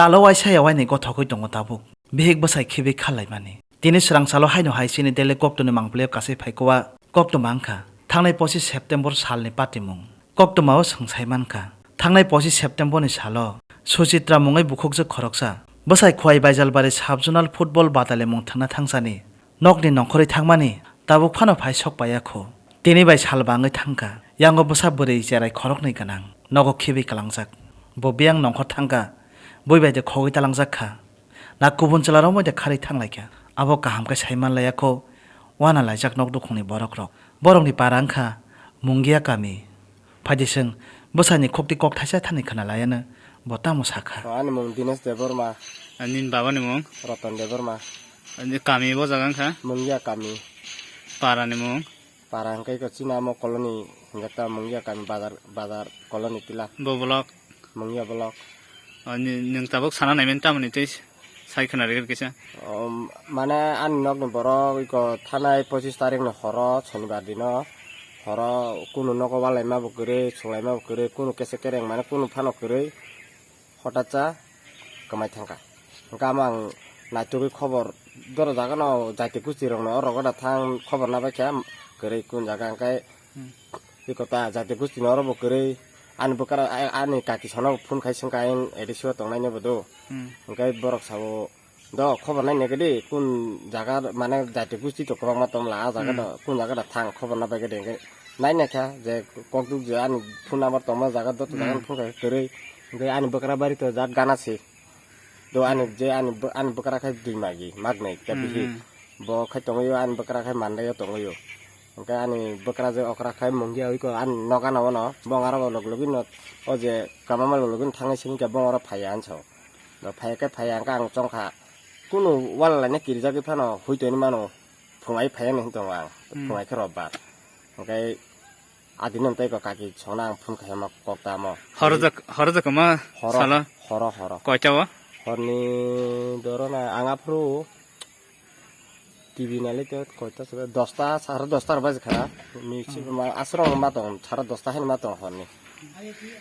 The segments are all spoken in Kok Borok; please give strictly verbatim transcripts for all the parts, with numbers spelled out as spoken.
Alo waisa ya waini gothogwi tongo tabuk. Bihik bwsai khibi kha laimani. Tini swrang salo haino hai chini Delhi koktwni mangpili o kasai phaikwa koktwma wngkha. Thangnai pochis September salni patimung. Koktwma o swng sai mankha. Thangnai pochis September ni salo Suchitra mungwi bukhukjwk khoroksa bwsai Khwai Baijalbari Sub Zonal Football Badalimung thangna thangsani nokni nongkhorwi thangmani tabuk phano phai sok paiya kho. Tini bai sal bangwi thangkha. Yango bwsa bwrwi cherai khoroknwi gwnang. Nogo khibi kwlangjak. Bo biyang nongkhor thangkha. Bui bai de khogwi talangjak kha. Na kubun chwla romwi de kharwi thanglaikha. Abo kaham khe sai manlaiya kho. Wana laijak nok dukhungni borok rok. Borokni para wngkha Mungia kami. Phaidi chwng bwsani khukti kok thaisa thani khna laiano bo tamo sakha. O, ani mung Dinesh Debbarma. Ani babani mung? Ratan Debbarma. Ani kami bo jaga wngkha? Mungia kami. Parani mung? Para hwnkhe iko chini amo colony hwnkhe ta Mungia kami bazar, bazar colony tila. Bo block? Mungia block. O, ni-, nwng tabuk sana naimani tamoni tei sai khna rwgwi kisa. O, mane ani nokni borok iko thanai pochis tarikni horo, sonibar dino horo kunu nogo walaima bo kwrwi, sunglaima bo kwrwi, kunu kese kereng mane kunu phano kwrwi, hotatsa kwmai thangkha. Hwnkhe amo ang naitugwi khobor doro jagano jaiti gusti rokno o rogo da thang khobor nabaikha kwrwi kun jaga hwnkhe Hmm. Iko ta jati gusti no oro bo kwrwi ani bwkra a-, ani kaki sono phone khai sengkha ayang A D C o tongnai ni bo do. Hmm. Hwnkhe borok sabo do khobor nai nai gede kun jaga mane jati gusti to kwbangma tongla a jaga Hmm. do kun jaga da thang khobor na bai gede hwnkhe nai nai kha je kok duk je ani phone number tongma jaga do to jaga Hmm. phone khai kwrwi hwnkhe ani bwkra bari to jat gana se. Do ani je ani bw-, ani bwkra khai dui magi, magnai, ta Hmm, bihik. hmm. Bo khai tongwi o, ani bwkra khai mandai o tongwi o. Hwnkhe ani bwkra je okra khai mungya oi ko, ani nokha no ono, bong aro bo log logino, o je kamama log logino thangwi sini khe bong oro phaiya anso. Do phaiya khe phaiya hwnkhe ang chongkha, kunu wala laina kirijagwi phano hui tongwi mano, phungai phaiya hinwi tongo ang, Hmm. phungai khe robbar. Hwnkhe Adino tei ko kaki sona ang phone khaima kok tamo. Horo jak, horo jak ma Horo, sala. Horo, horo. Koita o? Horni doro na ang aphuru T V nalai to koita se dosta, sare dosta ro baji kha. Mi si Hmm. ma asrong ma tong, sare dosta hen ma tong horni.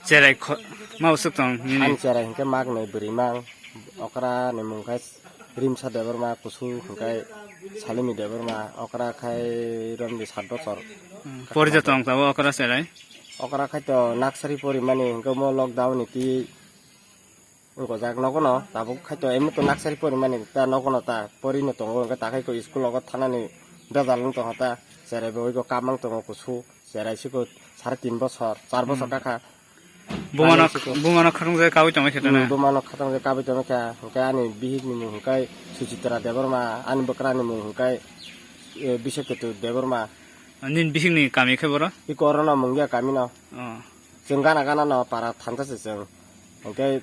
Cherai kho, ma usuk tong nini. Ani cherai hingke mak nei bwrwi mang. Okra ni mung khai Rimsa Debbarma, kusu hwnkhe Salimi Debbarma, okra khai romdi sat bochor. Hmm, pori ja tong tabuk okra cherai? Okra khai to naksari pori mani hwnkhe mo lockdown ni twi wngkojak nogono tabuk khai to emni to naksari pori mani ta nogono ta pori no tongo hwnkhe ta khai ko school logo thanani bejal wng tongkha ta cherai bo oi ko kamang tongo kusu cherai siko sare tin bochor char bochor Hmm. kakha. Bumano, Ano siko. Bumano khatungjakgwi tongwi khe tongna. Hmm, bumano khatungjakgwi tongwi kha. Hwnkhe ani bihikni mung hwnkhe Suchitra Debbarma, ani bwkrani mung hwnkhe, eh, Bishaketu Debbarma. Nini bihikni kami khe boro? Iko orono mungya kamino. Oh. Chwng gana gana no para thansa se chwng. Hwnkhe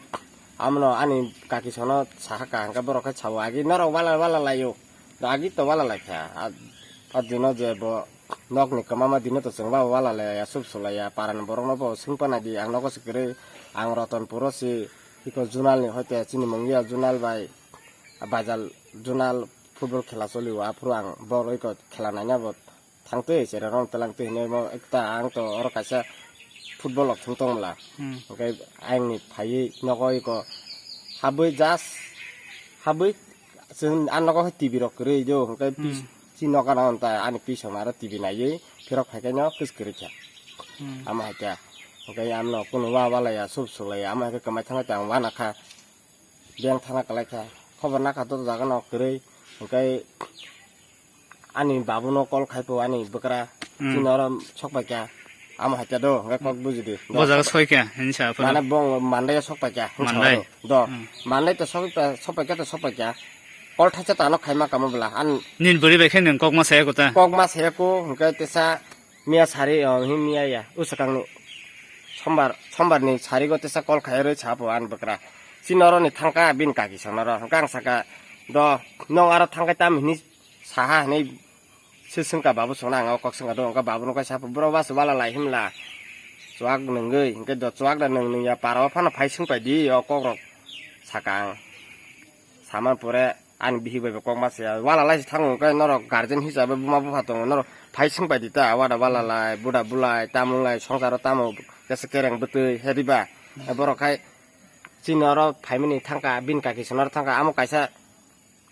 amono ani kaki sono sahaka hwnkhe borok khe sao agi norok wala wala laio. Agi to wala laikha. A, a dino je bo Nokni kwmama dino to chwngba wala laiya, sub sulaiya, parani borokno bo swngpa naidi, ang nogo se kwrwi, ang Ratanpuro si, iko Zonalni hoite chini mungya Zonal bai, Baijal Zonal football khela choli o, aphuru ang bor iko khela naina bo thangtwi, chererok twlangtwi hinwi mo ekta ang to oro kaisa football rok thwng tongmwla. Hmm. Hwnkhe ayangni phaiwi nogo iko habwi just, habwi chwng a nogo hai T V rok kwrwi do, hwnkhe Hmm. pis-, chini nogo no ta ani pisong aro T V naiwi phirok phaikhe no kwchwrwikha. Hmm. Amo hai khe, hwnkhe amno kunu wa walaiya, sub sulaiya, amo hai khe kwmai thangkhe ang wanakha. Biyang thana kwlaikha, khobor nakha joto jaga no kwrwi, hwnkhe ani babu no call khai pho ani bwkra, Hmm. chini oro sok paikha, amo hai khe do, hwnkhe kok bujidi. Bo jaga soikha hinsa aphuru. Mane bong Mandai o sok paikha, hinsa Mandai? Oro. Do, Hmm. Mandai to sok pa-, sok paikha to sok paikha, call thaisa tano khaima kamo bwla, an Nini bwrwi bai khe nwng kok ma saya kota? Kok ma saya ko, hwnkhe tesa Miya sari, o, hi miya ya, usakangni sombar, sombarni sarigo tesa call khairwi sapho ani bwkra. Chini oroni thangkha bini kaki songnaro. Hwnkhe ang sakha, "Do, nong aro thangkhai tam hini saha?" hinwi se swngkha babu songno ang o kok swngkha do. Hwnkhe babuno khe sapho, "Bro, bas wala lai himla. Chuwak nwngwi." Hwnkhe do chuwak da nwng nwngya para o phano phai swngpai di o kokrok sakha ang. Saman pore ani bihik bai bo kok ma saya. Wala lai se thango hwnkhe norok guardian hisabe buma bupha tongo, norok phai swngpai di ta, wada wala lai, buda bulai, tamung lai, songsaro tamo kesa kereng bwtwi, he diba? Borok khai Chini oro phaimani thangkha, bini kaki swnaro thangkha, amo kaisa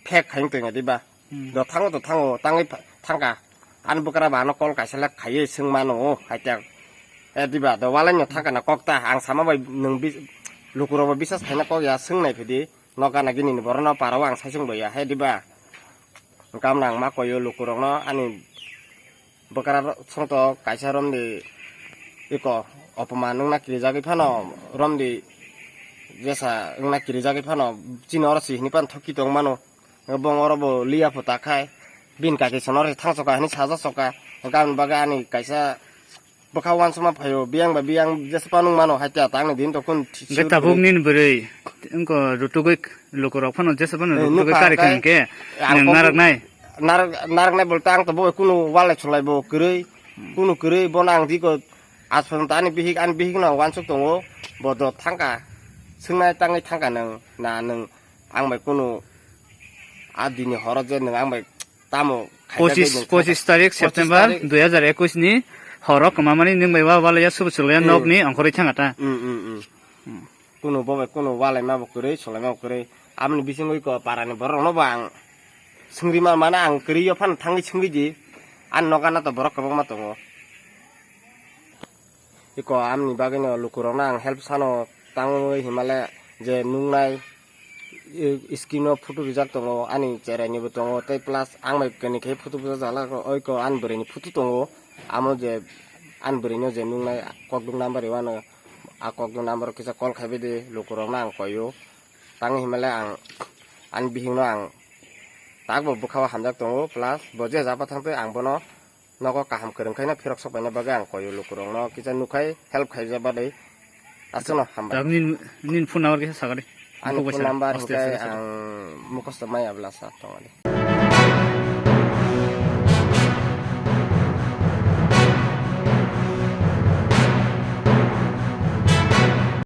fake khaing tongya diba? Hmm. Do thango, do thango, tangwi pha-, thangkha. Ani bwkra ba ano call kaisa le khaiwi swng mano, o, hai tak. E diba, do walai no thangkha na kok ta, ang sama bai nwng bi-, lukurok bo bisas khaina kok ya, swng nai phidi. Noka na gini ni borok no para o ang sai swng bai ya, he diba? Gam nang ma koyo lukurok no ani bwkra songto kaisa romdi iko opoman wngna kirijagwi phano romdi jesa wngna kirijagwi phano chini oro si hini pan thoki tong mano. Bong oro bo liya phuta khai bin kaki sono ri thang soka hini saja soka gam bagwi ani kaisa bwkha wansukma phaio biyang ba biyang jesa panung mano hai ta tangni din to kun. Hwnkhe tabuk nini bwrwi wngko rutugwi lukurok phano jesa phano rutugwi kari kha hwnkhe ang nwng naraknai. Narak naraknai bolte ang to bo kunu walai chulai bo kwrwi kunu kwrwi bono ang diko aswk ta ani bihik ani bihik no wansuk tongo bo do thangka swngnai tangwi thangka nwng na nwng ang bai kunu a dini horo je nwng ang bai tamo khaijak bai nwng thangka. Pochis tarik September dui hajar ekwis ni horo kwmamani nwng bai wa walai ya subu chulai ya nok ni ongkhorwi thangka ta. Kunu bo bai kunu walai ma bo kwrwi chulai ma bo kwrwi aboni bisingwi ko para ni borok no bo ang swngri ma mano ang kwrwi yo phano thangwi swngwi di ani nogo na to borok kwbangma tongo. Iko amni bagwino lukurokno ang help sano tangwi himale je nungnai, i-, screen o photo rijak tongo ani cheraini bo tongo tei plus ang bai kani khe photo bujak jalak oiko ani bwrwi ni photo tongo amo je ani bwrwi no je nungnai kokduk number riwano a kokduk number o kisa call khaibai di lukurokno ang koio tangwi himale ang ani bihikno ang takbo bwkha o hamjak tongo plus bo je jaba thangtwi ang bono nogo kaham kwrwng khaino phirok sok baina bagwi ang koyo lukurokno kisa nukhai help khaijak bagwi aswkno hambai. Tabuk nini, nini phone number kisa sakadi. Ani phone number hwnkhe ang mukhosto maya bwla sa tongmani.